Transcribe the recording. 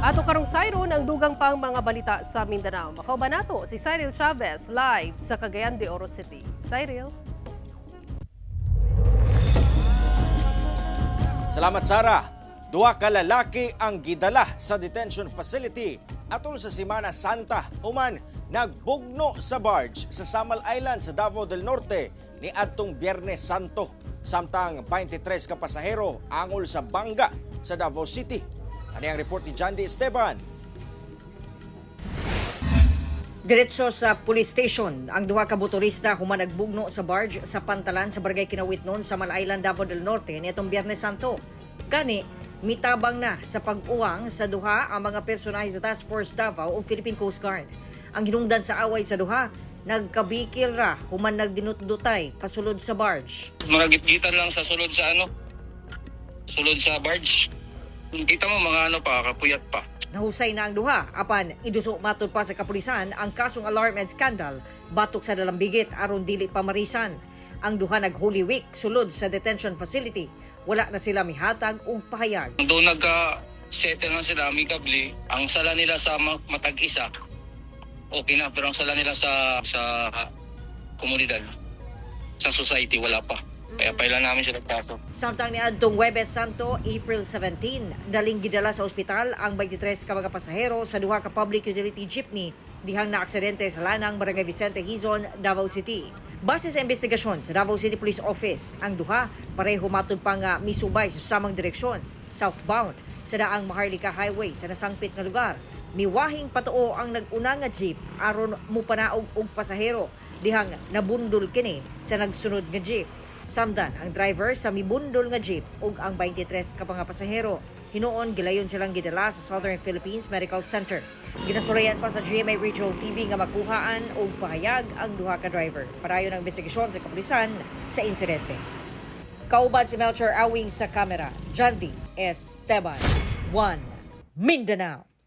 Ato karong sayron ang dugang pang mga balita sa Mindanao. Makauban nato si Cyril Chavez live sa Cagayan de Oro City. Cyril? Salamat, Sara. Duha ka lalaki ang gidala sa detention facility atol sa Semana Santa human nagbugno sa barge sa Samal Island sa Davao del Norte ni adtong Biyernes Santo. Samtang 23 ka pasahero angol sa bangga sa Davao City. Ani ang report ni John D. Esteban. Diretso sa police station, ang duha ka motorista human nagbugno sa barge sa pantalan sa Barangay Kinawitnon sa Island, Davao del Norte niadtong Biyernes Santo. Gani, mitabang na sa pag-uwang sa duha ang mga personahe sa Task Force Davao o Philippine Coast Guard. Ang hinungdan sa away sa duha, nagkabikil ra human nagdinutdutay pasulod sa barge. Mga gitgitan lang sa sulod sa ano, sulod sa barge. Kita mo mga ano pa, kapuyat pa. Nahusay na ang duha apan iduso matud pa sa kapulisan ang kasong alarm and scandal batok sa dalambigit aron dili pa marisan. Ang duha nag Holy Week sulod sa detention facility. Wala na sila mihatag og pahayag. Doon nagka-settle na sila amicably. Ang sala nila sa matag isa, okay na. Pero ang sala nila sa komunidad, sa society, wala pa. Kaya paila namin sila kaso. Samtang niadtong Huwebes Santo, April 17, daling gidala sa ospital ang 23 ka mga pasahero sa duha ka public utility jeepney dihang naaksidente sa lanang Barangay Vicente Hizon, Davao City. Base sa investigasyon sa Davao City Police Office, ang duha pareho matud pa nga misubay sa samang direksyon, southbound, sa daang Maharlika Highway sa nasangpit nga lugar. Miwahing patuo ang nag-una nga jeep aron mupanaog og pasahero dihang nabundol kini sa nagsunod nga jeep. Samdan ang driver sa mibundol nga jeep ug ang 23 ka mga pasahero. Hinuon gilayon silang gidala sa Southern Philippines Medical Center. Ginasulayan pa sa GMA Regional TV nga makuhaan og pahayag ang duha ka driver. Padayon ang investigasyon sa kapulisan sa insidente. Kauban si Melchor Awing sa kamera. Jandy Esteban. 1 Mindanao.